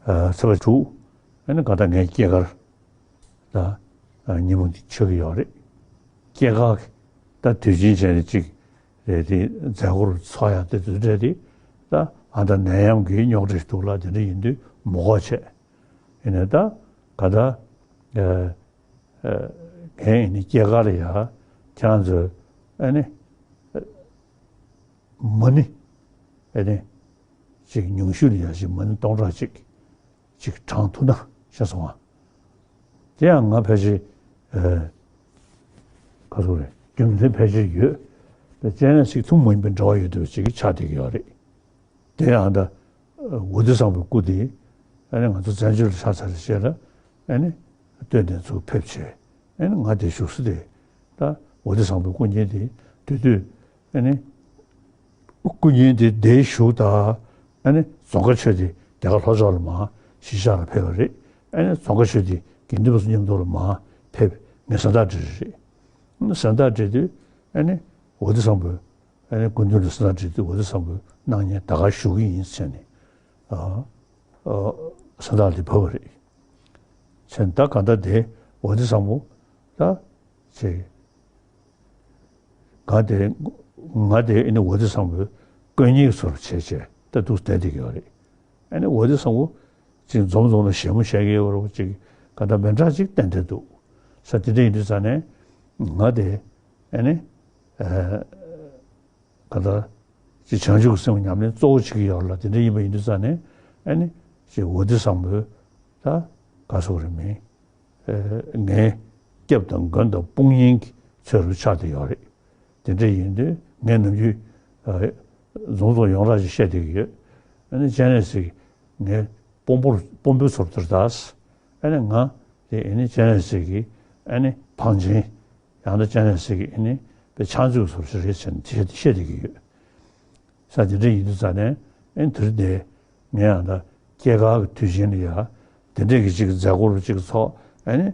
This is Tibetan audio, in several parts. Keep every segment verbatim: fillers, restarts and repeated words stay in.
ཚེས་པ་དྲུག་ཨ་ནི་ག་ད་ངའི་སྐྱེས་སྐར་ད་ཉིན་མོ་འདི་ཆགས་ཀྱི་ཡོད་རེད། སྐྱེས་སྐར་ད་དུས་ཆེན་བྱས་ནས་གཅིག་རེད། དེ་མཛད་སྒོར་ཚོགས་ཡག་དེ་དུས་འདྲ་དེ་ད་ཨ་ད་ནད་ཡམས་ཀྱི་རྙོག་དྲ་ཞིག་འདུག་ལ། དེ་འདྲ་ཡིན་དུས་མི་དགོས་བྱས། ཡིན་ནའི་ད་ག་ད་ངའི་ཨ་ནི་སྐྱེས་སྐར་ལ་ཡ་ཁྱེད་རང་ཚོས་ཨ་ནི་མ་ཎི་ཨ་ནི་ཅིག་ཉུང་ཤོས་ལ་ཡ་ཅིག་མ་ཎི་སྟོང་ཕྲག་གཅིག་ཅིག་བགྲང་ཐུབ་ན་ཤེས་སོང་ང་། དེ་ཡང་ང་ཕལ་ཆེར་ཨ་ག་ཚོད་རེད། རྒྱུ་མཚན་ཕལ་ཆེར་ཡོད། ད་སྤྱན་རས་གཟིགས་ཐུན་མོང་མ་ཡིན་པའི་འབྲེལ་བ་ཡོད་བསྡད་པ་ཅིག་ཆགས་བསྡད་ཀྱི་ཡོད་རེད། དེ་ཡང་ད་ཝ་ཏི་བཟང་པོའི་སྐུ་དེ་ཨ་ནི་ང་ཚོ་བཙན་བྱོལ་ལ་ཆགས་ཚར་རྗེས་ལ་ཨ་ནི་སྟོད་ནས་ཚུར་ཕེབས་བྱས། ཨ་ནི་ང་དེ་བཞུགས་ས་དེ་ད་ཝ་ཏི་བཟང་པོའི་སྐུ་བརྙན་དེ་དེ་དུས་ཨ་ནི་སྐུ་བརྙན་དེ་དེ་བཞུགས་ད་ཨ་ནི་རྫོང་དཀར་ཆོས་སྡེ་རྒྱ་གར་ལྷོ་ཕྱོགས་ལ་མར་གཞིས་ཆགས་ལ་ཕེབས་པ་རེད། ཨ་ནི་རྫོང་དཀར་ཆོས་སྡེ་དགེ་འདུན་པ་ཚོ་མཉམ་དུ་ལ་མར་ཕེབས། ངས་གཟེངས་རྟགས་སྤྲད་རེད། གཟེངས་རྟགས་སྤྲད་དུས་ཨ་ནི་ཝ་ཏི་བཟང་པོས་ཨ་ནི་སྐུ་མདུན་ལ་གཟེངས་རྟགས་སྤྲད་དུས་ཝ་ཏི་བཟང་པོས་གནང་མཁན་ད་ག་བཞུགས་ཀྱི་ཡིན་ཟེར་ནས་ཨ་ཨ་གཟེངས་རྟགས་དེ་ཕུལ་བ་རེད། བྱས་ད་ག་ད་དེ་ཝ་ཏི་བཟང་པོ་ད་ཅིག་ང་དེ་ང་དེ་ཨ་ནི་ཝ་ཏི་བཟང་པོའི་དཀོན་གཉེར་ཚོར་བྱས་བྱས་ད་འདུག་བསྡད་བསྡད་ཀྱི་ཡོད་རེད། ཨ་ནི་ཝ་ཏི་བཟང་པོ་ཅིག་འཛོམས་འཛོམས་ལ་ཞལ་མོ་བཞེས་ཀྱི་ཡོད་རེད། ཅིག་ག་ད་མི་འདྲ་ཅིག་ཏན་ཏན་འདུག་ས། དེ་འདྲ་ཡིན་དུས་ཙང་ནས་ང་དེ་ཨ་ནི་ཨ། ག་ད་ཅིག་བྱང་ཆུབ་ཀྱི་སེམས་ཉམས་ལེན་གཙོ་བོ་བྱེད་ཀྱི་ཡོད་ལ། དེ་འདྲ་ཡིན་པ་ཡིན་དུས་ཙང་ནས་ཨ་ནི་ཅིག་ཝ་ཏི་བཟང་པོས་ད་ག་སོགས་རེད་མིན་ངའི་སྐྱབས་དང་མགོན་དང་དཔུང་གཉེན་གྱི་ཚུལ་དུ་ཆགས་བསྡད་ཡོད་རེད། དེ་འདྲ་ཡིན་དུས་ངས་ནམ་རྒྱུན་རྫོང་རྫོང་ཡོངས་གྲགས་ཅིག་བཤད་བསྡད་ཀྱི་ཡོད། ཨ་ནི་སྤྱན་རས་གཟིགས་ངའི་དཔོན་པོར་དཔོན་པོའི་ཚུལ་དུ་ད། ཨ་ནི་ང་དེ་ཨ་ནི་སྤྱན་རས་གཟིགས་ཀྱི་ཨ་ནི་བང་ཆེན། ཡང་ན་སྤྱན་རས་གཟིགས་ཀྱི་ཨ་ནི་དཔེ་ཕྱག་མཛོད་ཟུར་ཞིག་རེད་ཟེར་ནས་དེ་བཤད་བསྡད་ཀྱི་ཡོད། ས་དེ་འདྲ་ཡིན་དུས་ཙང་ནས་ཨ་ནི་དེ་རིང་དེ་ངས་ཡང་ད་སྐྱེས་སྐར་གྱི་དུས་ཆེན་ལ་ཡ་དེ་འདྲས་ཀྱི་ཅིག་མཛད་སྒོ་རུ་ཅིག་ཚོགས། ཨ་ནི་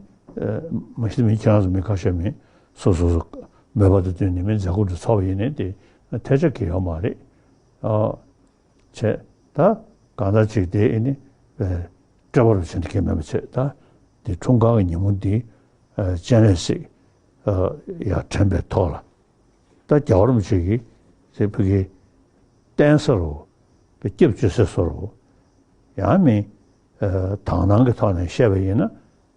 མ་གཞི་མི་ཁྱེད་རང་ཚོ་མི་ཁ་ཤས་མི་སོ་སོ་སོ་མོས་པ་དང་བསྟུན་ནས་མི་མཛད་སྒོ་རུ་ཚོགས་པ་ཡིན་ནའི་དེ་ཐལ་ཆ་གང་ཡང་ཡོད་མ་རེད། ཨ། བྱས། ད་གང་ལྟར་ཅིག་དེ་ཨ་ནི་སྤྲད་པ་རུ་བྱས་ནས་ཁྱེད་མེད་པ་བྱས། ད་དེ་འཁྲུངས་སྐར་གྱི་ཉིན་མོ་འདི་སྤྱན་རས་གཟིགས་ཡར་དྲན་པའི་ཐོག་ལ་ད་རྒྱལ་བ་རིན་པོ་ཆེ་གིས་དེ་བོད་ཀྱི་བསྟན་ས་རུ་སྐྱབས་བཅོལ་ས་སུ་རུ་ཡང་མིན་དག་སྣང་གི་ཐོག་ནས་བཤད་པ་ཡིན་ན།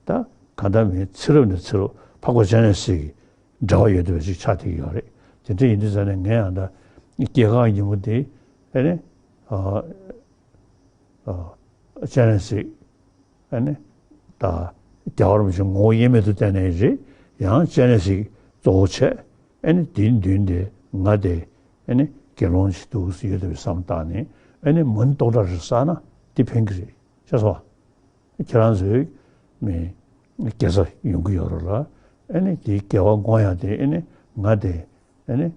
ད་གང་ལྟར་མིན་ཚེ་རབས་ནས་ཚེ་རབས་འཕགས་པ་སྤྱན་རས་གཟིགས་ཀྱི་འབྲེལ་བ་ཡོད་བསྡད་པ་ཞིག་ཆགས་བསྡད་ཀྱི་ཡོད་རེད། དེ་འདྲ་ཡིན་དུས་ཙང་ནས་ངས་ཡང་ད་སྐྱེས་སྐར་ཉིན་མོ་དེ་ཨ་ནི་ཨ་ཨ་སྤྱན་རས་གཟིགས་ཨ་ནི་ད་རྒྱལ་བ་རིན་པོ་ཆེ་ངོ་བོ་དབྱེར་མེད་དུ་བསྟན་ནའི་རེད། ཡང་སྤྱན་རས་གཟིགས་གཙོ་བོ་བྱས། ཨ་ནི་དེའི་མདུན་དེ་ང་དེ་ཨ་ནི་དགེ་སློང་ཞིག་འདུག་ཡོད་བསྡད་པའི་བསམ་བཏང་ནས་ཨ་ནི་མ་ཎི་སྟོང་ཕྲག་རེ་བསགས་ན་དེ་ཕན་གྱི་རེད། ཤེས་སོང་ང་། ཁྱེད་རང་ཚོའི་མི་དགེ་རྩ་ཡོང་གི་ཡོད་རེད་ལ། ཨ་ནི་དེའི་དགེ་བ་བསྔོ་ཡག་དེ་ཨ་ནི་ང་དེ་ཨ་ནི་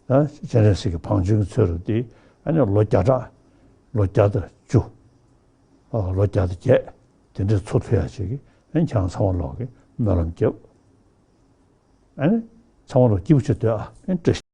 ད་སྤྱན་རས་གཟིགས་ཀྱི་བང་ཆེན་གྱི་ཚུལ་དུ་དེ་ཨ་ནི་ལོ་བརྒྱ་ཕྲག་ལོ་བརྒྱ་དང་བཅུ། ཨ་ལོ་བརྒྱ་དང་བརྒྱད། དེ་འདྲའི་འཚོ་ཐུབ་ཡག་ཅིག་གི་ཨ་ནི་ཁྱེད་རང་ཚང་མ་ལོག་གི་སྨོན་ལམ་རྒྱབ། ཨ་ནི་ཚང་མ་ལོག་སྐྱིད་པོ་བྱེད་སྡོད་ཨ། ཨ་ནི་བཀྲ་ཤིས།